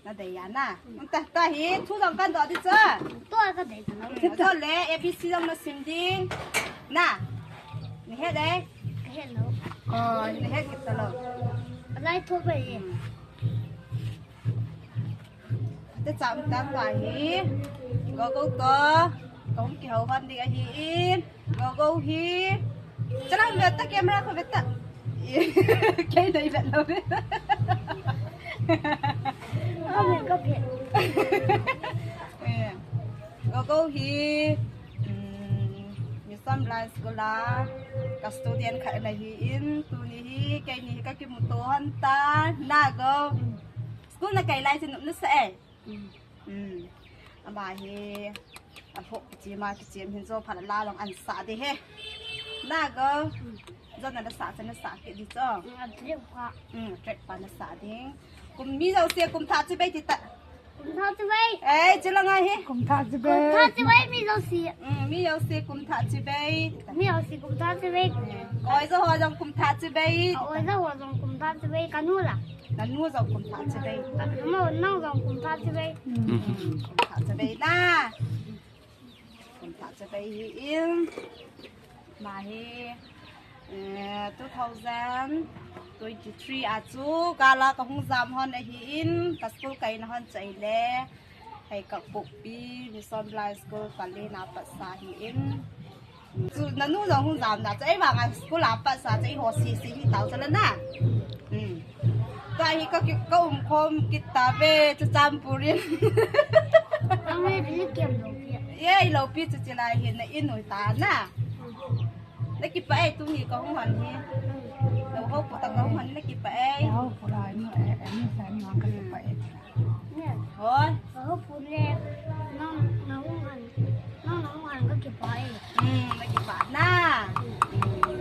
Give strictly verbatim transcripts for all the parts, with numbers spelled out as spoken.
Na dei ya na. Nta, ta hi, thu jong kan doh ding chu. Tua ka dei ta lo. Doh le, A B C jong na sim ding. Na. Na het e? Ka het lou. Oh, na het kit ta lou. Lai thu ba ye. Hmm. Te cham tang ta hi. Go go to. Kong kihou hon ding ahi in. Go go hi. Chalang ve ta camera ko ve ta. Kei dei ve lo ve. Ka ve ka ve. Eh. Go go hi. Hmm, Mission Blind School a ka student khat na hi in, tuni hi, keini hi ka kimuto hon ta, na go. School na kai lai chu nop na sa e. Hmm. Ama hi, a phoh kichim a kichim hin jo phat la long an sa ding he. Na go. Jo na la sa, sa na sa kit ding jo. Hmm, a track pa. Hmm, track pa na sa ding. Kum mi jouse kum thah chibai ti ta. Kum thah chibai. Eh, chu la ngai hi. Kum thah chibai. Kum thah chibai mi jouse. Hmm, mi jouse kum thah chibai. Mi jouse kum thah chibai. Eh, oi jo ho jong kum thah chibai. Oi jo ho jong kum thah chibai. Ka nu la. Na nu jong kum thah chibai. Ka nu, nang jong kum thah chibai. Hmm, kum thah chibai na. Kum thah chibai hi in. Ma hi, eh, two thousand twenty-three a chu, kala ka hung jam hon ahi in, ka school kaina hon chu ahile, hei ka Pokpi, Mission Blind School, ka lena pat sa hi in. Chu na nu jong hung jam na, chu ei vang a school a pat sa, chu ei ho sisi hi tau chu la na. Hmm. Tua hi ka ki, ka um khom kit ta ve, chu Churachandpur in. Ang e, dili kem lo pi. Ye, i lo pi chu chi lai hi na in ui ta na. Na kipah e, tuni ka hung hon hi. Na ho pu ta ka hung hon na kipah e. Ho pu lai no e, e ni sa ni ka kipah e. Hoi. Ka ho pu le, nang na hung hon, nang na hung hon ka kipah e. Hmm, na kipah na. Hmm.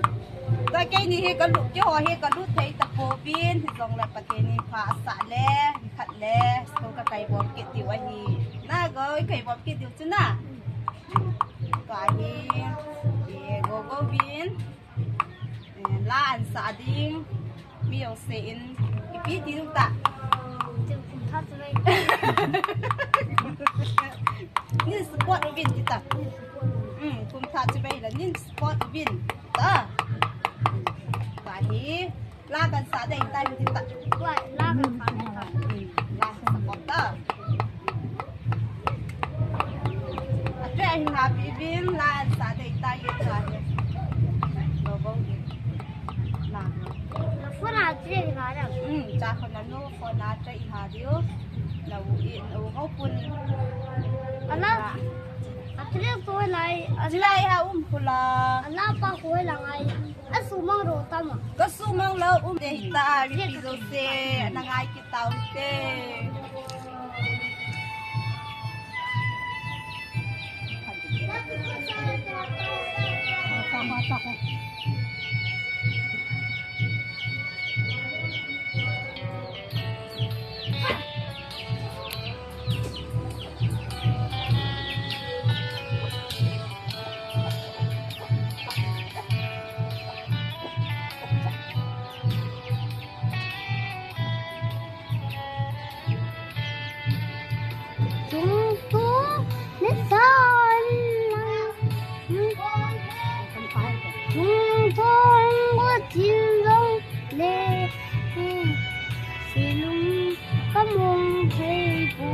Tua keini hi ka lut, keiho hi ka lut thei ta pouvin, hijongle Pathen in pha asah le, nikhat le, school ka kai bom kit diu ahi. Na go, i kai bom kit diu chu na. Tua hi, i go go vin. Eh, la an sa ding, mi jouse in, ipi ti ding ta. Kum thah chibai. Nin support uvin ti ta. Hmm, kum thah chibai la, nin support uvin ta. Tua hi, la kan sa ding ta ti ta. Tua, la kan sa ding ta. Hmm, la kan sa ding ta. Atre ahin happy bin la sa dei ta ye ta ye. Lo bo ye. Na. Na phone a atre ahin ha ding. Hmm, cha khon na nu phone a atre ahin ha diu. Na u i, na u ho pun. Ala. Atre ko lai. Ala ha um khula. Ala pa ko lai ngai. Asumang ro tama. Kasumang lo um dei ta, ri pi jouse, na ngai kit tau te. Tung tung ni san lang. Tung tung go tin long le. Silung ka mong thei pu.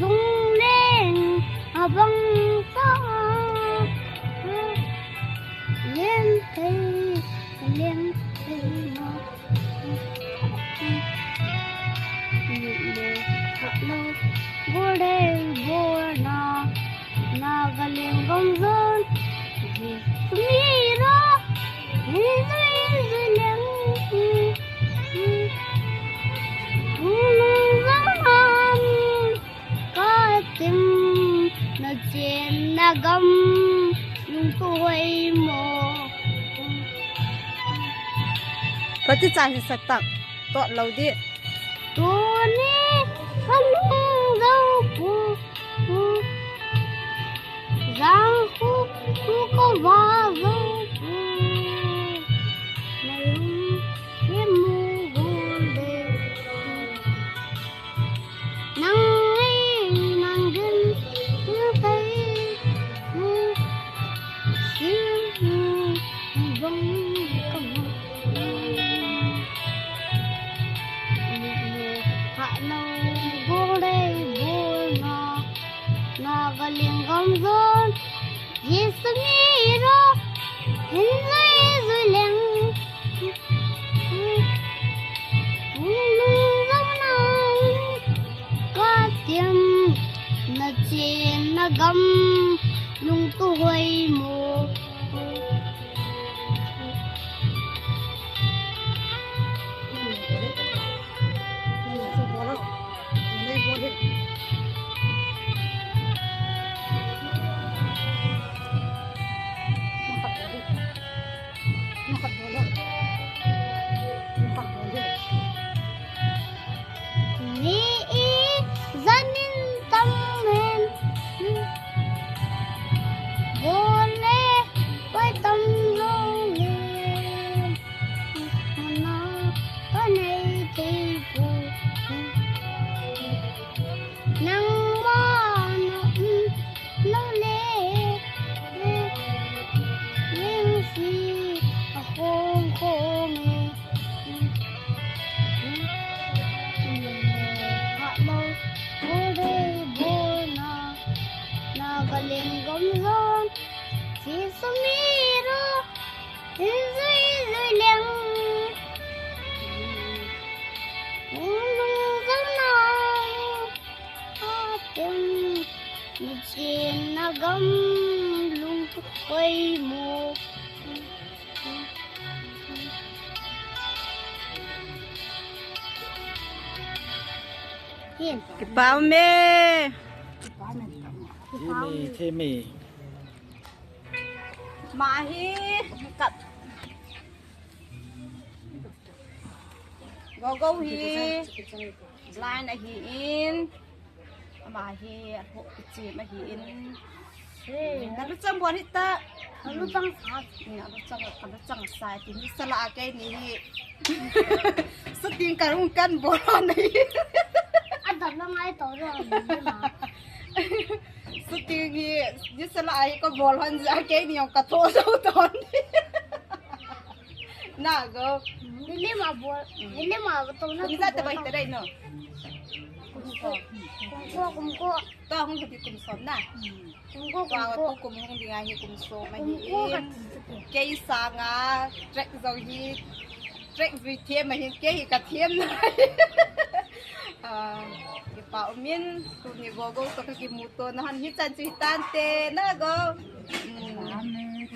Lung leng abang ta. Leng thei, leng thei ma. Bol dei bol na. Nagaland gam jon. Mira. Hinui zuleng. Nung zaman. Katim. Nachen nagam. Nung tuhoi mo. Pati cha hi satak. Tot lo di. Tuni. Kalung dau pu. Jang khu khu ko va zo. Na lung ye mu gu le. Nang gol dei bol na, Naga lenggam jon, Jesu miro, hin zui zui leng. Lung zong nang, ka tim, na chin na gam, lungtu hoi mo. Ni i zanin tam hen. Bole, pai tam lo le. Mana ka nei thei pu. Nangma na um lo le. Ling si a khong khong e. Kipa um e. Theme, theme. Ama hi, kat. Gogo hi, line ahi in. Ama hi, ho, kichim ahi in. Hey, na luchang bol hita. Na luchang sa. Ni na luchang, na luchang sa, ti ni sala a kei ni hi. Shooting ka rung kan bol ni. Adam lang ai to ro ni ma. Shooting hi, ni sala ai ko bol han ja kei ni ong ka to so to ni. Na go. Nili ma bol, nili ma to na. Kum ja te bai te dai no. Kum ko, kum ko, kum ko. To hung ka ti kum som na. Kum ko, kum ko. Tua tu kum hung ding ahi kum som ahi in. Kei sanga track jong hi, track jui them ahin kei hi ka them na. Ah, kipa um in, tuni Gogo to ka kimuto na han hi chan chu hitante na go. Mm. Amen.